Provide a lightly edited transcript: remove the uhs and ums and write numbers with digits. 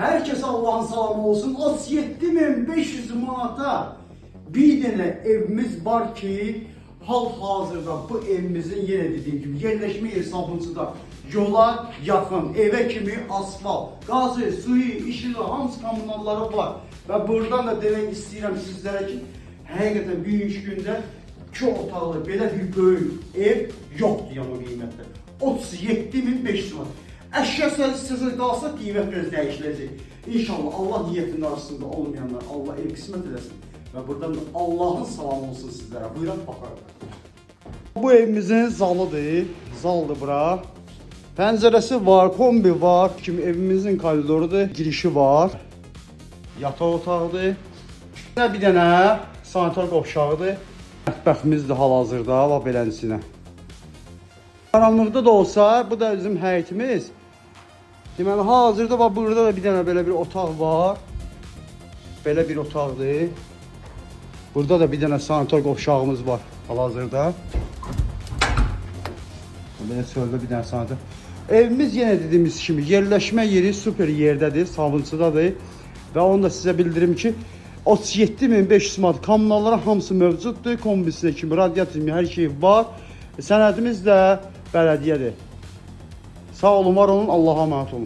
Hər kəsə Allahın salamı olsun. 37.500 manata bir dənə evimiz var ki, hal-hazırda bu evimizin yenə dediyim kimi yerləşmə yeri Sabunçuda, yola yaxın, evə kimi asfalt, qazı, suyu, işığı, hamısı kommunalları var. Və buradan da demək istəyirəm sizlərə ki, həqiqətən bugünkü gündə iki otaqlı belə bir böyük ev yoxdur yəni o qiymətdə. 37.500 manat. Əşya istəsə qalsa qiymət biraz dəyişiləcək. İnşallah Allah niyyətinin arasında olmayanlar Allah ev qismət eləsin. Və buradan da Allahın salamı olsun sizlərə. Buyurun baxaq. Bu evimizin zalıdır. Zaldır bura. Pəncərəsi var, kombi var. Kimi evimizin koridorudur. Girişi var. Yataq otağıdır. Bir dənə sanitar qovşağıdır. Mətbəximiz də hal-hazırda, bax beləsinə. Qaranlıqda da olsa, bu da bizim həyətimiz. Deməli, hal-hazırda bax burada da bir dənə belə bir otaq var. Belə bir otaqdır. Burada da bir dənə sanitar qovşağımız var hal-hazırda. Belə çöldə bir dənə sanitar. Evimiz yenə dediyimiz kimi yerləşmə yeri super yerdədir, Sabunçudadır. Və onu da sizə bildirim ki, 37.500 manat kommunallara hamısı mövcuddur. Kombisinə kimi, radiator kimi hər şey var. Sənədimiz də bələdiyyədir. Sağ olun, var olun, Allaha əmanət olun.